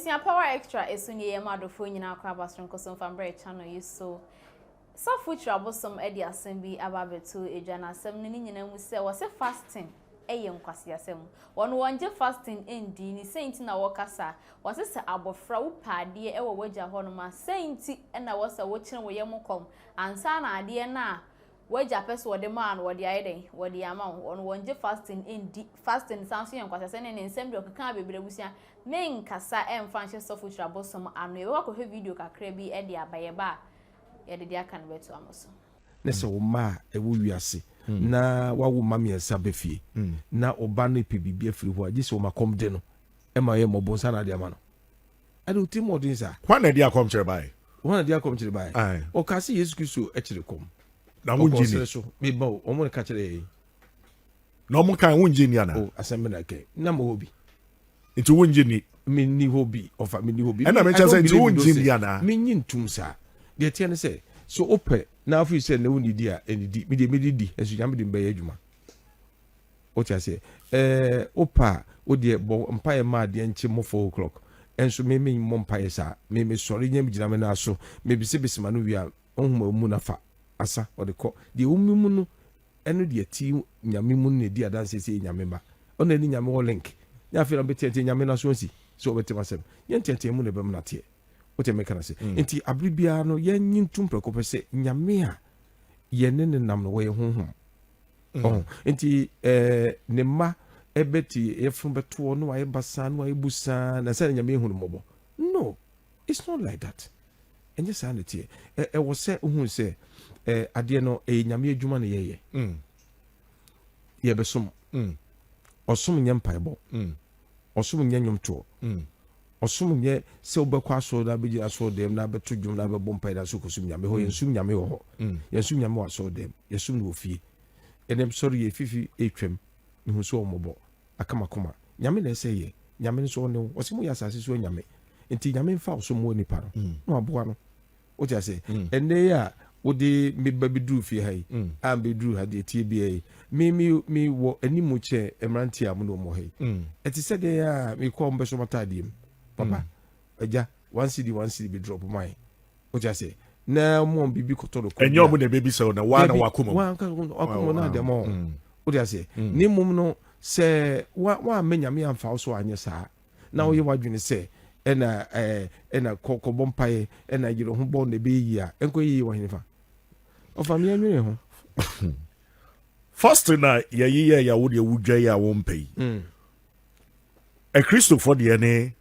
Abusua Power Extra ɛso nie. Yɛ ma adɔfoɔ nyinaa kɔ aba soronko so mfa mbrɛ channel yi so. Sɔfo Kyerɛabosom de asɛm bi aba abɛto edwa, na asɛm no ne nyinaa mu sɛ wɔse fasting ɛyɛ nkwaseasɛm. Wɔn wɔngye fasting ndi ne sɛn nti na wɔkasa. Wɔse sɛ abɔfra wopɛ adeɛ ɛwɔ w'agya hɔnom a, sɛn nti na wɔsɛ wokyene wo yam kɔm ansa na adeɛ no a w'agya pɛ so wɔde maa no wɔde ayɛ dɛn wɔde ama wo. Wɔn wɔngye fasting ndi. Fasting san so yɛ nkwaseasɛm ne nsɛm deɛ ɔkeka bebree. Abusua, menkasa ɛmfa nhyɛ Sɔfo Kyerɛabosom ano. Yɛbɛkɔ akɔhwɛ video kakra bi de aba. Yɛba a, yɛde de aka no bɛto amo so. Ne sɛ wo mma a ɛwɔ wiase na wawo mma mmiɛnsa bɛ fie na ɔba no pɛ biribi afiri hɔ a, gye sɛ ɔma kɔm de no ɛma yɛ mmɔbɔ nsa na ade ama no ɛde wo tirim ɔden saa. Hwan na ɛde akɔmkyerɛ baeɛ? Hwan na ɛde akɔmkyerɛ baeɛ? Ɔka sɛ Yesu Kristo kyerɛ kɔm. Na wongye ni? So meba o, ɔmo ne ka kyerɛ yɛn. Na ɔmo kan wongye ni ana? O, asɛm bi na kɛ na mo hɔ bi. Nti wongye ni? Menni hɔ bi, ɔfa menni hɔ bi. Ɛna mekyɛ sɛ nti wongye ni ana? Menyi ntum saa. Deɛ teɛ ne sɛ, so wopɛ na afei sɛ na wonnidi a, ɛnidi. Medeɛ medidi, nso Nyame de mbɛyɛ adwuma. Wote aseɛ? Ɛɛ, wopɛ a, wodeɛ bɔ mpaeɛ ma adeɛ nkye mo 4 o'clock. Ɛnso me me mmɔ mpaeɛ saa. Me mesɔre nyam gyina me nan so. Mebisebise ma no wie a, ɔnhoma mu na fa asa ɔde kɔ. Deɛ ɛwɔ me mu no, ɛno deɛ ti Nyame mu no na ɛdi adanseɛ sɛ yɛ Nyame ma. Ɔno ɛne Nyame wɔ link. Nyɛ afei na bɛteatea Nyame no aso asi sɛ wɔbɛte m'asɛm. Nyɛ nteatea mu na ɛbɛma no ateɛ. Wote meka no ase? Nti abere biara no, yɛnye ntom prɛko pɛ sɛ Nyame a yɛne ne nam no, wɔyɛ honhom. Ɔho nti ne mma ɛbɛti yɛfunu bɛtoɔ na wayɛ basaa na wayɛ busaa na sɛ Nyame ehu no mmɔbɔ. No, it's not like that. Ɛnyɛ saa na ɛteɛ. Ɛwɔ sɛ wohu sɛ adeɛ no ɛyɛ Nyame adwuma na yɛyɛ. Yɛbɛsom. Ɔsom nyɛ mpaebɔ. Ɔsom nyɛ nnwomtoɔ. Ɔsom nyɛ sɛ wobɛkɔ asɔre na abɛgyina asɔre dɛm na abɛto dwom na abɛbɔ mpae na so kɔsom Nyame hɔ. Yɛnsom Nyame wɔ hɔ. Yɛnsom Nyame wɔ asɔre dɛm. Yɛsom no wɔ fie. Ɛnɛ sɔre yɛ fifi ɛtwam mehu sɛ ɔmmɔbɔ akamakoma. Nyame na ɛsɛ yɛ. Nyame nso ɔne wo. Ɔsɛ moyɛ asase so anyame. Nti Nyame mfa wo so mmoa nipa no na waboa no. Wote ase? Ɛnɛ yi a wode me ba bɛduru fie ha yi, a mbɛduru ha deɛ tie biara yi, me me me wɔ anim kyɛn mmeranteɛ a mo ne wɔn wɔ ha yi. Ɛte sɛ deɛ a mekɔ a wɔbɛsɔ m'ataadeɛ mu. Papa, agya, 1 cedi 1 cedi bi drop man. Wote ase? Na mo biribi kɔtɔ no kɔ. Ɛnyɛ ɔmo na ɛbɛbisa o, na waa na wakoma mu. Waa wakoma na adeɛ ma wɔn. Wote ase? Ne mmom no, sɛ wa wammɛ Nyame amfa wo so anyɛ saa, na woyɛ w'adwene sɛ ɛna ɛɛ ɛna kɔ kɔbɔ mpaeɛ ɛna yere ho bɔ na ɛbɛyɛ yie a, ɛnkɔ yie wɔ hene fa ɔfa mmea nwene ho. Fasting na yɛyeyɛ yɛ a wo deɛ wodwa yi a wompɛ yi, akristofoɔ deɛ ne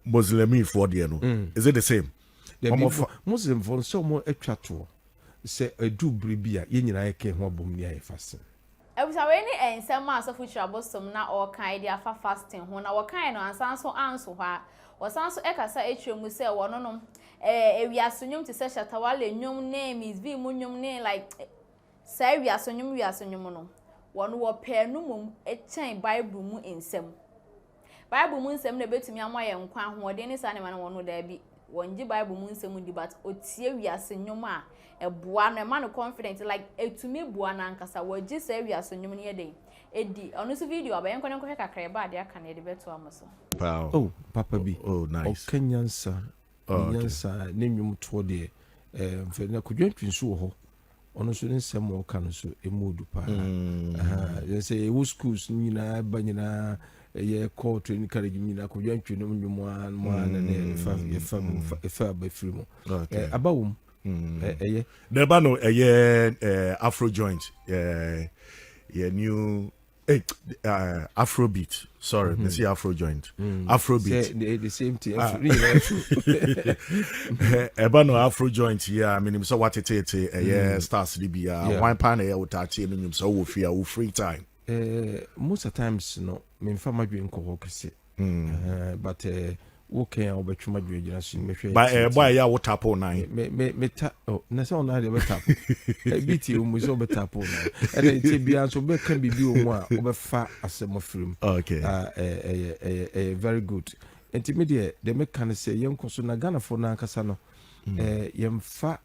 Muslimifoɔ deɛ no, is it the same? Dabi, Muslimfoɔ no sɛ ɔmo atwa toɔ sɛ ɛdu bere bi a yɛn nyinaa yɛka ho abom ne ayɛ fasting. Abusua, wei ne nsɛm a Sɔfo Kyerɛabosom na ɔreka de afa fasting ho. Na wɔkae no ansa nso anso hɔ a, wɔsan so ɛkasa akyerɛ mu sɛ wɔno no ewiase nnwom te sɛ Shatta Wale nnwom ne Miss V mu nnwom ne like saa wiase nnwom no, wɔn wɔpɛɛ no mmom kyɛn Bible mu nsɛm. Bible mu nsɛm na ebetumi ama yɛn nkwa, ahoɔden ne saa nneɛma no. Wɔn no daabi, wɔn gye Bible mu nsɛm di, but otie wiase nnwom a ɛboa no, ɛma no confident, like etumi boa no ankasa. Wɔgye saa wiase nnwom no yɛ den edi. Ɔno nso video aba, yɛn nkɔ ne nkɔhwɛ kakra. Ɛba adeɛ aka no, yɛde bɛto ama so. Oh, papa bi. Oh, nice. Ɔka nyansa. Nyansa ne nnwom toɔ deɛ mfɛ na Kodwantwi nso wɔ hɔ. Ɔno nso ne nsɛm a ɔka no nso ɛmu odu paa. Yɛn sɛ yɛwɔ schools no nyinaa ba nyinaa, ɛyɛ kɔ training college mu nyinaa, Kodwantwi nom nnwom a no a na ne yɛfa yɛfa mu yɛfa aba firi mu. Aba wɔ mu, ɛyɛ. Na ɛba no ɛyɛ Afro joint, yɛ new hey, Afrobeat, sorry, mm-hmm. Me Afro joint, Afrobeat. The same thing. Ah. Ɛba no Afro joint yi a, menim sɛ watetete ɛyɛ stars no bi a, hwan paa na ɛyɛ wo taateɛ no nnwom sɛ wowɔ fie a, wo free time? Most of times no, memfa madwene nkɔ hɔ kɛse. But wokɛn a wobɛtwe madwene gyina so, mehwɛ. Ba ɛbɔ a ɛyɛ a wotapo nan? Meta, oh, na sɛ ɔno adeɛ bɛtapo bi tie mu sɛ wobɛtapo nan, ɛna nti biara nso wobɛka biribi wɔ mu a wobɛfa asɛm afiri mu. Ɛyɛ ɛyɛ very good. Nti me deɛ deɛ meka no sɛ yɛnkɔ so na Ghanafoɔ no ankasa no yɛmfa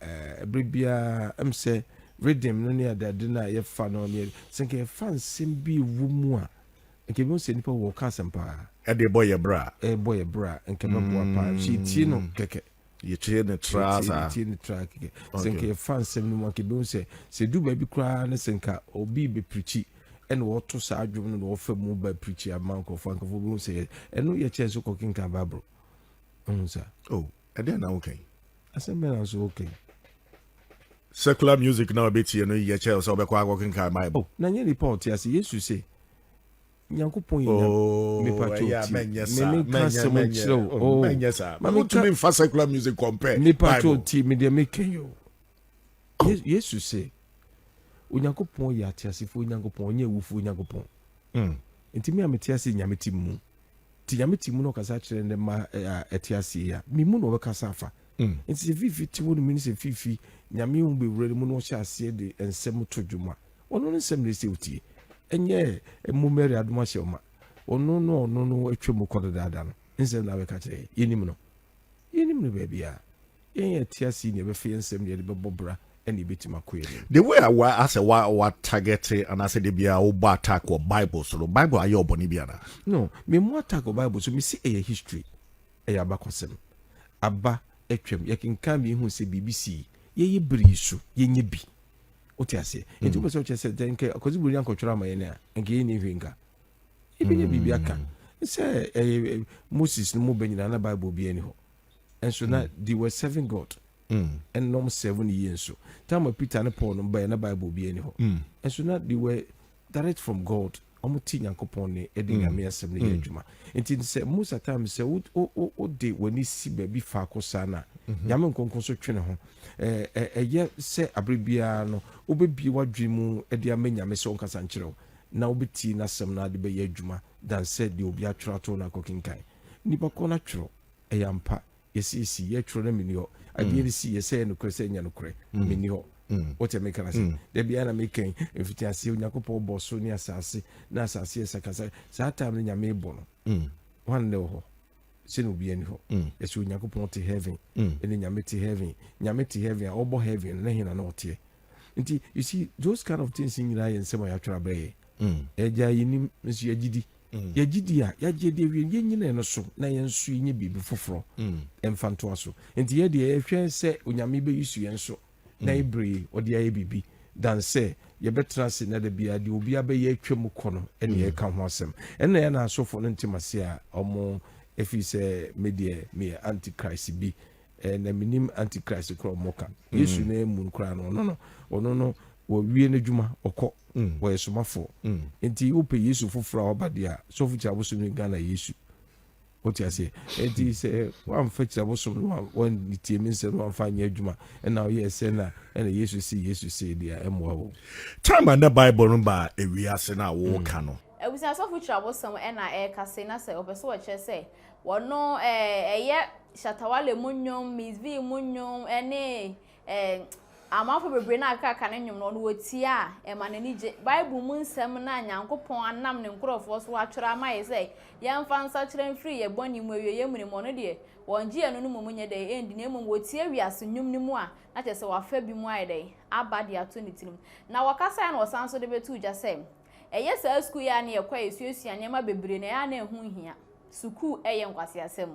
ɛberɛ biara sɛ rhythm no ne adeade no a yɛfa no ne sɛ nka yɛfa nsɛm bi ɛwɔ mu a. Nka ebi sɛ nipa wɔ ka asɛm paa. Ɛde bɔ yɛ bra. Ɛbɔ yɛ bra, nka bɛboa paa. So yɛtie no kɛkɛ. Yɛtie ne tra saa. Yɛtie ne tra kɛkɛ. Sɛ nka yɛfa nsɛm no mu, nka ebi sɛ du baabi koraa ne sɛ nka obi bɛ preach, ɛna wɔto saa adwom no na wɔfa mu ba preach ama nkurɔfoɔ bi hu sɛ ɛno yɛ kyɛn so kɔkenkan Bible ɔhu sa. Oh, ɛdeɛ na wokan. Asɛm bɛn na nso wokan? Secular music na ɔbɛtie no yɛ kyɛn sɛ ɔbɛkɔ akɔkenkan Bible. Oh, na nyɛ nipa ɔte ase. Yesu sɛ Nyankopɔn yɛ Oh, mepa ɛyɛ a mɛnyɛ saa. Meme ka asɛm nkyerɛ wo. Oh, mɛnyɛ saa. Ma menka- Wotumi mfa secular music compare mepa Bible. tie me deɛ meka yi o. Yesu sɛ Onyankopɔn yɛ ateasefoɔ Onyankopɔn, ɔnyɛ awufoɔ Onyankopɔn. Nti me a mete ase, Nyame te mu, nti Nyame te mu na ɔkasa kyerɛ ne ma a ɛte ase yi a, me mu na ɔbɛkasa afa. Nti sɛ Fiifi te hɔ no mu ne sɛ Fiifi Nyame hu bɛwura no mu na ɔhyɛ aseɛ de nsɛm to dwom a, ɔno ne nsɛm na ɛsɛ wotie, ɛnyɛ mu Mary Adom ahyɛ ɔma ɔno no, ɔno no atwa mu kɔ dedaada no nsɛm na abɛka kyerɛ yɛ. Yɛnim no, yɛnim no baabi a yɛn yɛ te ase yi, ne yɛbɛfa yɛn nsɛm ne yɛde bɛbɔ bra, ɛne yɛbɛtumi akɔ yɛn anim. The way a wa asɛ wa target anaasɛ de bia wobɔ attack wɔ Bible so no, Bible ayɛ ɔbɔne bi ana? No, memu attack wɔ Bible so. Mesi ɛyɛ history, ɛyɛ abakɔsɛm, aba atwam. Yɛkenkan mi hu sɛ biribi sii, yɛyɛ bere yi so yɛnyɛ bi. Wote aseɛ? Nti wopɛ sɛ wokyerɛ sɛ dɛn? Nkɛ Akwasi Buroni ankɔtwerɛ ama yɛn a, nka yɛnni hwee, nka yɛbɛnya biribi aka sɛ ɛyɛ Moses no mu bɛ nyinaa na Bible bi ani hɔ, ɛnso na they were serving God. Ɛnom 7 years nso time a Peter ne Paul no baɛ na Bible bi ani hɔ, ɛnso na they were direct from God. Ɔmo ti Nyankopɔn ne ɛde Nyame asɛm no yɛ adwuma. Nti sɛ most of time sɛ wo de w'ani si baabi faako saa na Nyame nkonko so twe ne ho, ɛyɛ sɛ abere biara no wobɛbie w'adwene mu de ama Nyame sɛ ɔnkasa nkyerɛ wo na wobɛtie n'asɛm no ade bɛyɛ adwuma dan sɛ deɛ obi atwerɛ ato no akɔkenkan. Nipa kɔ no atwerɛ, ɛyɛ ampa, yɛsiesie yɛtwerɛ no, menni hɔ. Adeɛ no si yɛ sɛ yɛ nokorɛ sɛ ɛnyɛ nokorɛ, menni hɔ. Wote meka no sɛ da biara na meka mfiti aseɛ Onyankopɔn bɔ so ne asase, na asase yɛ sakasa. Saa time no Nyame bɔ no, hwan ne wɔ hɔ? Sɛne obi ani hɔ. Yɛsɛ Onyankopɔn te heaven, ɛne Nyame te heaven. Nyame te heaven a, ɔbɔ heaven no na hena na ɔteɛ? Nti you see, those kind of things nyinaa yɛ nsɛm a yɛatwerɛ abrɛ yɛ. Ɛgya yɛnim nso yɛgye di, yɛgye di a yɛagye di awie, yɛnyina no so na yɛn nso yɛnyɛ biribi foforɔ ɛmfa ntoa so. Nti yɛdeɛ yɛhwɛ sɛ Onyame bɛyi so yɛn so na yɛbere ɔde ayɛ biribi dan sɛ yɛbɛtena ase na da biara deɛ obi abɛyɛ atwa mu kɔ no ɛne yɛka ho asɛm. Ɛnna yɛn na asɔfo no ntem ase a ɔmo ɛfiri sɛ me deɛ meyɛ antichrist bi, na menim antichrist korɔ ɔmo ka. Yesu na emu no koraa no, ɔno no wɔwie n'adwuma ɔkɔ, wɔyɛ somafoɔ. Nti wopɛ Yesu foforɔ a ɔba deɛ a, sɔfo kyerɛ abosom ne Ghana Yesu. Wote aseɛ? Nti sɛ woamfa kyerɛ abosom no, wantie me nsɛm no, wamfa anyɛ adwuma, ɛna woyɛ sɛ na ɛna Yesu si Yesu si deɛ, ɛmmoa wo. Time a na Bible no ba ewiase no a wɔreka no. Abusua, sɔfo kyerɛ abosom ɛna ɛreka se na sɛ ɔpɛ sɛ wɔkyerɛ sɛ wɔno ɛyɛ Shatawale mu nnwom, Miss V mu nnwom, ɛne amanfo bebree na akaka ne nnwom no, ɔno wɔtie a ɛma n'ani gye. Bible mu nsɛm na Nyankopɔn anam ne nkurɔfoɔ so atwerɛ ama yɛ sɛ yɛmfa nsakyerɛ mfiri yɛ bɔne mu awie yɛ mu ne mu, ɔno deɛ wɔn gye ɛno no mmom nyɛ dɛ ɛndi, na mmom wɔtie wiase nnwom no mu a, na kyerɛ sɛ wafa bi mu ayɛ dɛ aba de ato ne tirim. Na wɔkasa na wɔsan so de bɛto dwa sɛ ɛyɛ saa sukuu yi a ne yɛkɔ a yɛsuasua nneɛma bebree na ɛyɛ a na ɛho hia. Sukuu ɛyɛ nkwaseasɛm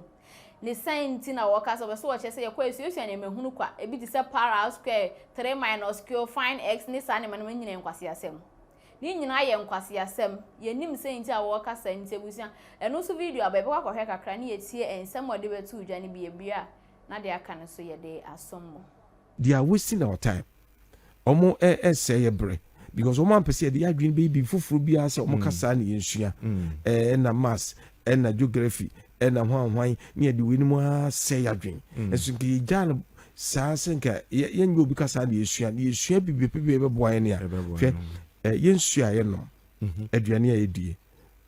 ne sɛn nti na wɔka sɛ wɔbɛ so wɔkyerɛ sɛ yɛkɔ yɛsuasua nneɛma hunu kwa, ebi te sɛ para square, three minus q, find x ne saa nneɛma no nyinaa nkwaseasɛm. Ne nyinaa yɛ nkwaseasɛm. Yɛnim sɛ nti a wɔka sɛ nti. Abusua, ɛno nso video aba, yɛbɛkɔ akɔhwɛ kakra ne yɛtie nsɛm a ɔde bɛto dwa no bi ebia a na deɛ aka no so yɛde asom mo. They are wasting our time. Ɔmo ɛsɛ yɛ brɛ because ɔmo ampɛ sɛ yɛde yɛ adwene bɛyɛ biribi foforɔ biara sɛ ɔmo kasa ne yɛnsua ɛna maths ɛna geography ɛna hwanhwan ne yɛde wei no mu asɛ yɛ adwene. Ɛnso nka yɛgyaa no saa sɛ nka yɛnyɛ obi kasa ne yɛsua ne yɛsua biribi pɛpɛ bɛboa yɛn a, hwɛ, yɛnsua a yɛnom, aduane a yɛdie,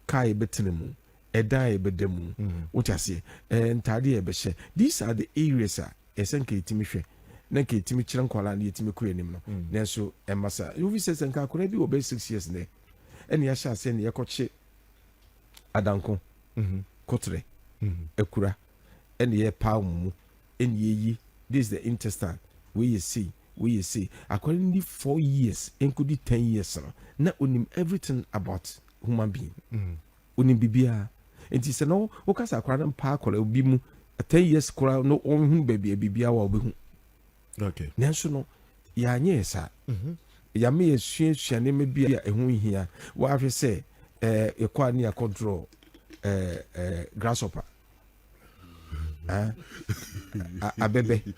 kaa yɛbɛtena mu, ɛdan a yɛbɛda mu, wote aseɛ, ntaade a yɛbɛhyɛ, these are the areas a ɛsɛ nka yɛtumi hwɛ na nka yɛtumi kyerɛ nkwadaa no, yɛtumi kɔ anim no. Nanso ɛma saa wofi sɛ nka akwadaa bi wɔ bɛyɛ 6 years nɛ ɛne yɛahyɛ aseɛ ne yɛkɔkye adanko koterɛ akura ɛne yɛpaa wɔn mu ɛne yɛyi, this is the intestine, wei yɛ sei, wei yɛ sei. Akwadaa no di 4 years nkɔdi 10 years no na onim everything about human being. Onim biribiara. Nti sɛ na woka sɛ akwadaa no mpa akwadaa bi mu 10 years koraa no, ɔnhunu baabi a biribiara wɔ a, wobɛhu. Nanso no yɛanyɛ yɛ saa. Yame yɛsuasua nneɛma bi a ɛho hia. Wɔahwɛ sɛ yɛkɔ a ne yɛakɔ draw grasshopper, ah, abɛbɛ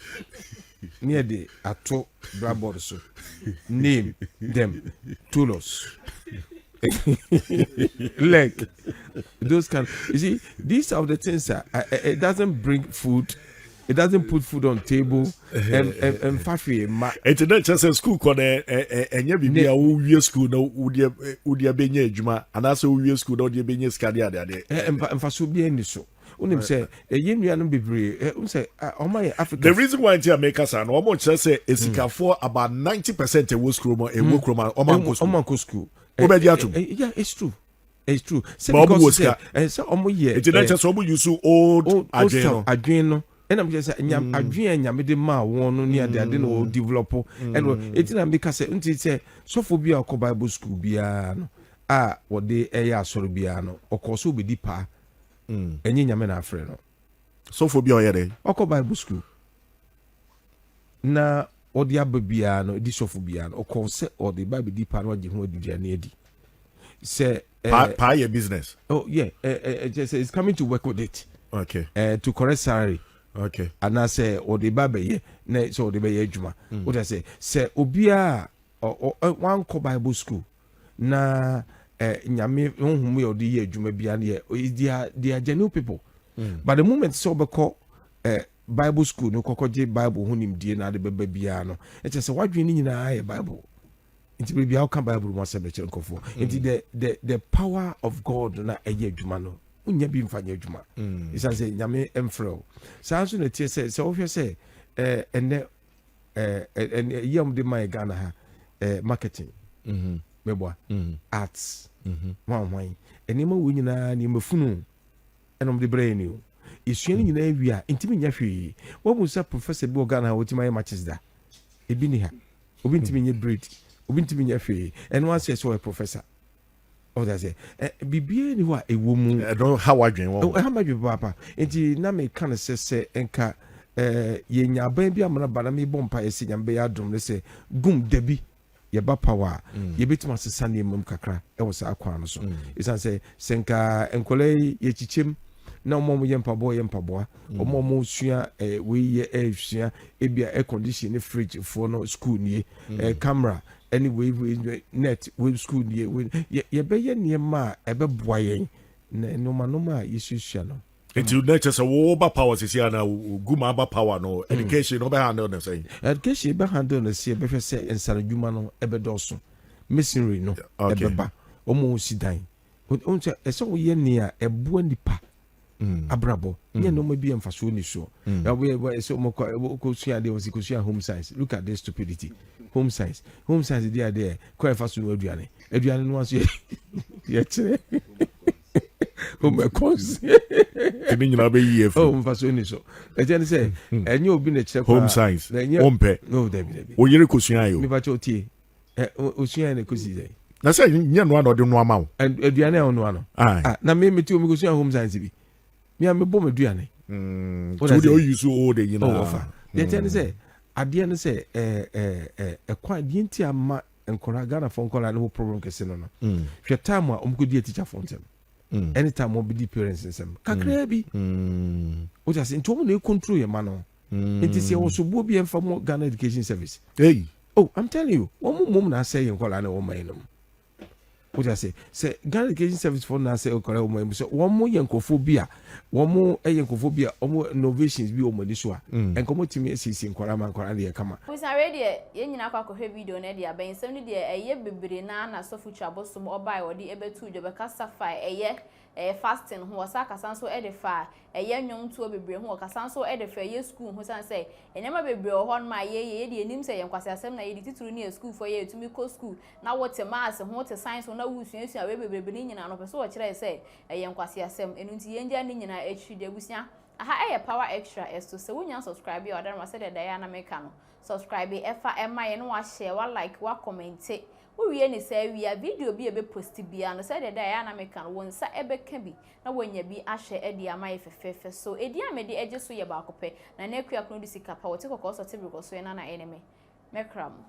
ne yɛde ato blackboard so, "Name them, tolos, leg," those kind. You see, these are the things that it doesn't bring food, it doesn't put food on table and fa hwee ma. Eti na kyerɛ sɛ school kɔ no ɛnyɛ biribi a wowie school na wodeɛ bɛnya adwuma anaasɛ wowie school na wodeɛ bɛnya sika de adeade. Mfaso bi ani so. Wonim sɛ ɛyɛ nuanom bebree wonim sɛ ɔma yɛ Africa. The reason why nti a meka saa no, ɔmo kyerɛ sɛ esikafoɔ about 90% ɛwɔ school mu, ɛwɔ kurom a ɔmo ankɔ school. Ɔmo ankɔ school. Wobɛgye atom? Yeah, it's true, it's true. Sɛ ɔmo wɔ sika. Sɛ ɔmo yɛ. Eti na kyerɛ sɛ ɔmo use old adwene no. Adwene no ɛna mo kyerɛ sɛ nyam adwene a Nyame de maa wɔn no ne ade ade na wɔn develop. Ɛna eti na meka sɛ nti sɛ sɔfo bi a ɔkɔ Bible school biara no a wɔde ɛyɛ asɔre biara no, ɔkɔ so obedi paa, ɛnyɛ Nyame na afrɛ no. Sɔfo bi a ɔyɛ dɛ. Ɔkɔ Bible school na ɔde aba biara no, di sɔfo biara no, ɔkɔ sɛ ɔde ba bɛdi paa na ɔgye ho aduane adi sɛ. Paa paa yɛ business. Oh yeah, kyerɛ sɛ it's coming to work with it. To correct salary. Anaasɛ ɔde ba bɛyɛ na sɛ ɔde bɛyɛ adwuma. O de sɛ obiara ɔ ɔ wankɔ Bible school na Nyame honhom yɛ ɔde yɛ adwuma biara no yɛ, they are genuine people. But the moment sɛ ɔbɛkɔ Bible school no, kɔkɔ gye Bible ho nimdie na ade bɛba biara no, ɛkyɛ sɛ wadwene no nyinaa yɛ Bible. Nti baabi a woka Bible mu asɛm kyerɛ nkɔfoɔ, nti the power of God na ɛyɛ adwuma no, wonya bi mfa nyɛ adwuma, ɛsiane sɛ Nyame mfrɛ wo saa. Nso na ɛteɛ sɛ wohwɛ sɛ ɛnɛ ɛnɛ yi a wɔde ma yɛ Ghana ha, marketing, mɛboa, arts, hwan hwan, nneɛma wo nyinaa, nneɛma funu ɛna wɔde brɛ yɛ ni o. Esua no nyinaa wie a, ntumi nya hwee. Wɔn mu sɛ professor bi wɔ Ghana ha wɔtumi ayɛ matches da ebi ni ha, obi ntumi nye braid, obi ntumi nya hwee. Ɛno asɛ sɛ ɔyɛ professor, ɔda sɛ biribiara ni hɔ a ɛwɔ mu. Ɛno ha wadwen wɔn. Ɛha ma dwe papaapa. Nti na meka no sɛ nka yɛnya aban bi amana ba na mebɔ mpa yɛ sɛ Nyame bɛyɛ adom no sɛ gum dabi yɛba power a, yɛbɛtumi asesa nneɛma mu kakra ɛwɔ saa kwan no so, ɛsiane sɛ nka nkɔla yi yɛkyikyɛm na ɔmo a ɔmo yɛ mpaboa yɛ mpaboa, ɔmo a ɔmo sua wei yɛ ɛsua ebia air condition ne fridge foɔ no school nie, camera ɛne wei wei net wei school nie, wei yɛ yɛbɛyɛ nneɛma a ɛbɛboa yɛn na nneɛma nneɛma a yɛsuasua no. Nti na kyerɛ sɛ woba power sisi ana gu ma aba power no, education no wobɛ handle no sɛn? Education bɛ handle no si yɛbɛhwɛ sɛ nsanodwuma no ɛbɛdɔɔso, masonry no ɛbɛba, wɔn a wɔsi dan wɔn sɛ ɛsɛ wɔyɛ nea ɛboa nipa abrabɔ, nyɛ nneɛma bi a mfasoɔ ni soɔ. Ɛwɔ ɛsɛ wɔn kɔ kɔ sua adeɛ, wɔsi kɔ sua home science. Look at this stupidity. Home science, home science di adeɛ kɔ ɛfa so no aduane, aduane no nso yɛ yɛkyerɛ home econs. Nti ne nyinaa bɛyi oh, afiri. Mfasoɔ ni so. Ɛkyɛ ne sɛ ɛnyɛ obi na kyerɛ. Home science. Na ɛnyɛ wompɛ. No, dabi dabi. Wo yere kɔsua yɛ o. Mipa kyɛw, tie, ɛ osua yɛ na ekosi sɛ. Na sɛ nyɛ noa na ɔde noa ma wo. Aduane a ɔnoa no. Aye. Ah, na me ti omi kosua home science bi, mi a mi bɔ mi aduane. Nti wo deɛ oyi so o de nyinaa. Ɔwɔ fa deɛ kyɛn ne sɛ adeɛ no sɛ ɛɛ ɛɛ ɛɛ ɛkwan deɛ nti ama nkɔla, Ghana fɔ nkɔla ne ho problem kɛse no. Hwɛ time a wɔn kɔ di teacher fo nsɛm, anytime wɔn bi di parents nsɛm kakraa bi, o ti ase, nti wɔn na e control yɛ ma no. Nti sɛ ɛwɔ sobuo bi yɛn fa mo Ghana Education Service. Hey. Oh, I'm telling you, wɔn mu mom na asɛ yɛn nkɔla na wɔn man no mu. O ti ase sɛ Ghana Education Service fo na asɛ nkɔla wɔn man mu sɛ wɔn mo yɛ nkurɔfoɔ bi a wɔn mo yɛ nkurɔfoɔ bi a wɔn innovations bi wɔ wɔn ani so a nkɔmɔ tumi esiesie nkɔla ma nkɔla de yɛ kama. Busa deɛ yɛn nyinaa akɔ akɔhwɛ video no de abɛn nsɛm no deɛ ɛyɛ bebree na Sɔfo Twa Bosom ɔbaa wɔde ɛbɛtu dwa bɛkasa fa ɛyɛ fasting ho, wɔsa kasa nso ɛde fa ɛyɛ nnwomtoɔ bebree ho, wɔkasa nso ɛde fa ɛyɛ school ho, san sɛ nneɛma bebree wɔ hɔ nom a yɛyɛ yɛde anim sɛ yɛn nkwasi asɛm na yɛde titiri ne yɛ sukuufoɔ yɛ yɛtumi kɔ school na wɔte maths ho, te science ho na wɔsuasua wei bebrebe ne nyinaa no pɛ so wɔkyerɛ sɛ ɛyɛ nkwasi asɛm. Ɛno nti yɛn gya ne nyinaa akyiri deɛ abusua. Aha ɛyɛ Power Extra ɛso sɛ wonya subscribe a ɔdaroma sɛdeɛ daeɛ a na meka no subscribe ɛfa ɛma yɛ no wahyɛ wa like wa comment. Wowie ne saa wie a, video bi a ɛbɛ post biara no, sɛdeɛ daeɛ a na meka no, wo nsa ɛbɛka bi na woanya bi ahwɛ ɛde ama yɛ fɛfɛɛfɛ. So ɛdin a mede agye so yɛ baako pɛ, na ne akua kono de sika pa wɔte kɔkɔɔ sɔ te bere kɔ so ɛna na ɛne me mɛkra mo.